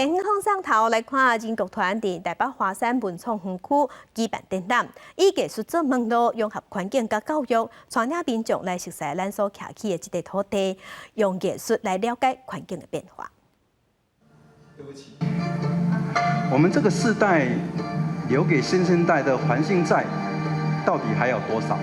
電影放上頭來看，人劇團佇台北華山文創園區舉辦展覽，以藝術做門路，融合環境佮教育，帶領民眾來熟悉咱所徛起的這塊土地，用藝術來了解環境的變化。對不起，我們這個世代留給新生代的環境債，到底還有多少？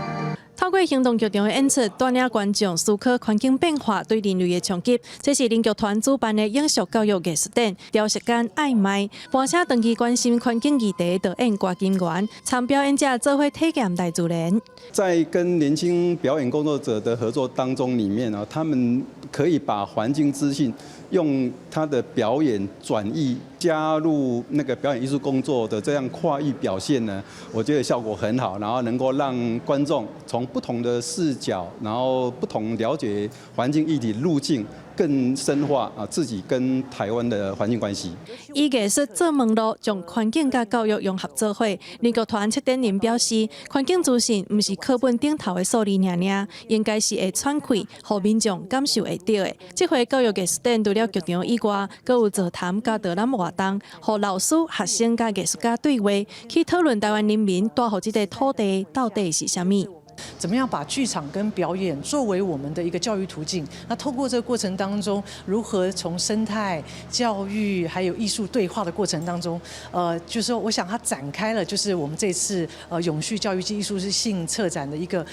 透過行動劇場的演出，帶領觀眾思考環境變化對人類的衝擊。這是人劇團主辦的永續教育藝術展，雕塑間愛麥，搬請長期關心環境議題的導演郭金元，參表演者做伙體驗大自然。在跟年輕表演工作者的合作當中，裡面呢，他們可以把環境資訊用他的表演轉譯，加入那個表演藝術工作的這樣跨域表現呢，我覺得效果很好，然後能夠讓觀眾從不同的視角，然後不同了解環境議題路徑，更深化啊自己跟台灣的環境關係。以藝術做門路，將環境佮教育融合做伙。人劇團策展人表示，環境資訊毋是課本頂頭的數字爾爾，應該是會喘氣，予民眾感受會著的。這回教育藝術展除了劇場以外，閣有座談佮導覽活動，予老師、學生佮藝術家對話，去討論台灣人民帶予這塊土地到底是啥物。怎麼樣把劇場跟表演作為我們的一個教育途徑？那透過這個過程當中，如何從生態教育還有藝術對話的過程當中，就是說，我想它展開了，就是我們這次永續教育及藝術性策展的一個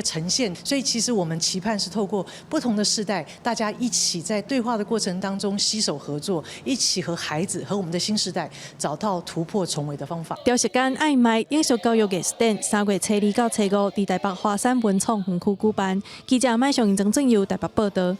呈現。所以其實我們期盼是透過不同的世代，大家一起在對話的過程當中攜手合作，一起和孩子和我們的新世代找到突破重圍的方法。雕塑間愛麥永續教育藝術展，3月初二到初五，佇台北華山文創園區舉辦。記者麥尚曾俊佑台北報道。